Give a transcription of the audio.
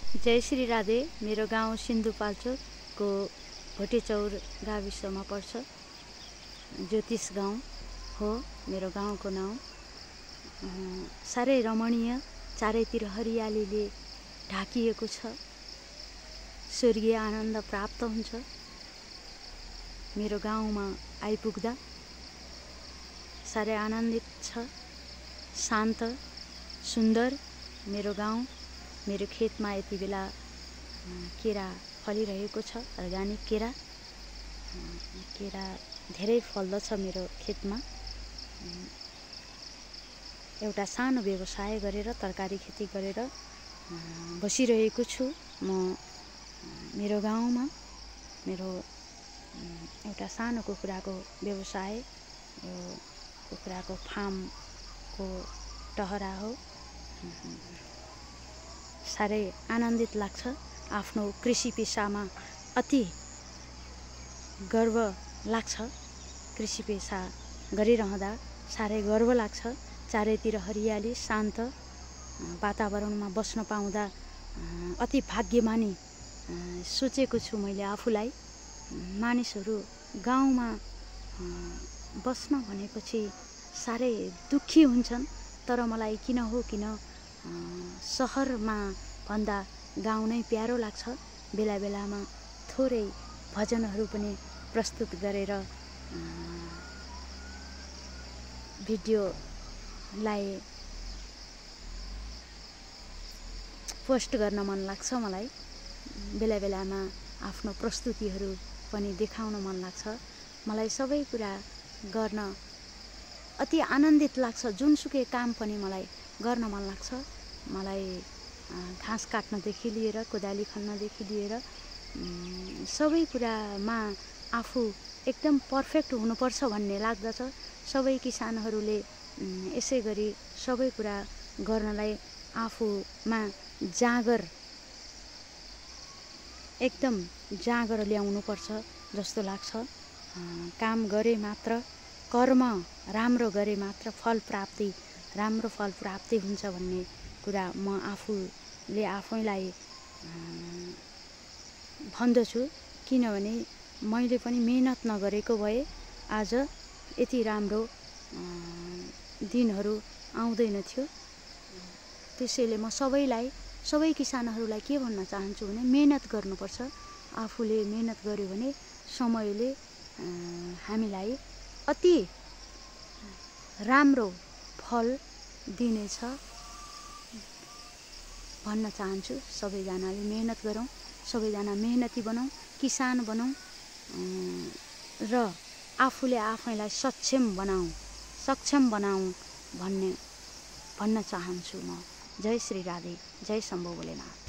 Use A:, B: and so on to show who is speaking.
A: जय श्री राधे। मेरो गाउँ सिन्धुपाल्चोकको भोटेचौर गाविसमा पर्छ। ज्योतिष गाउँ हो मेरो गाउँको नाउँ। साह्रै रमणीय, चारैतिर हरियालीले ढाकिएको छ। स्वर्गीय आनन्द प्राप्त हुन्छ मेरो गाउँमा आइपुग्दा। साह्रै आनन्दित छ, शान्त, सुन्दर मेरो गाउँ। मेरो खेतमा यति बेला केरा फलिरहेको छ, अर्गानिक केरा। केरा धेरै फल्दछ मेरो खेतमा। एउटा सानो व्यवसाय गरेर, तरकारी खेती गरेर बसिरहेको छु म मेरो गाउँमा। मेरो एउटा सानो कुखुराको व्यवसाय, यो कुखुराको फार्मको टहरा हो। साह्रै आनन्दित लाग्छ। आफ्नो कृषि पेसामा अति गर्व लाग्छ। कृषि पेसा गरिरहँदा साह्रै गर्व लाग्छ। चारैतिर हरियाली, शान्त वातावरणमा बस्न पाउँदा अति भाग्यमानी सोचेको छु मैले आफूलाई। मानिसहरू गाउँमा बस्न भनेपछि साह्रै दुःखी हुन्छन्, तर मलाई किन हो किन सहरमा भन्दा गाउँ नै प्यारो लाग्छ। बेला बेलामा थोरै भजनहरू पनि प्रस्तुत गरेर भिडियोलाई पोस्ट गर्न मन लाग्छ मलाई। बेला बेलामा आफ्नो प्रस्तुतिहरू पनि देखाउन मन लाग्छ। मलाई सबै कुरा गर्न अति आनन्दित लाग्छ। जुनसुकै काम पनि मलाई गर्न मन लाग्छ। मलाई घाँस काट्नदेखि लिएर, कोदाली खन्नदेखि लिएर सबै कुरामा आफू एकदम पर्फेक्ट हुनुपर्छ भन्ने लाग्दछ। सबै किसानहरूले यसै गरी सबै कुरा गर्नलाई आफूमा एकदम जाँगर ल्याउनुपर्छ जस्तो लाग्छ। काम गरे मात्र, कर्म राम्रो गरे मात्र राम्रो फल प्राप्ति हुन्छ भन्ने कुरा म आफूले आफैलाई भन्दछु। किनभने मैले पनि मेहनत नगरेको भए आज यति राम्रो दिनहरू आउँदैन थियो। त्यसैले म सबै किसानहरूलाई के भन्न चाहन्छु भने मेहनत गर्नुपर्छ। आफूले मेहनत गर्यो भने समयले हामीलाई अति राम्रो फल दिनेछ भन्न चाहन्छु। सबैजनाले मेहनत गरौँ, सबैजना मेहनती बनौँ, किसान बनौँ र आफूले आफैलाई सक्षम बनाऊ भन्न चाहन्छु म। जय श्री राधे, जय शम्भो भोलेनाथ।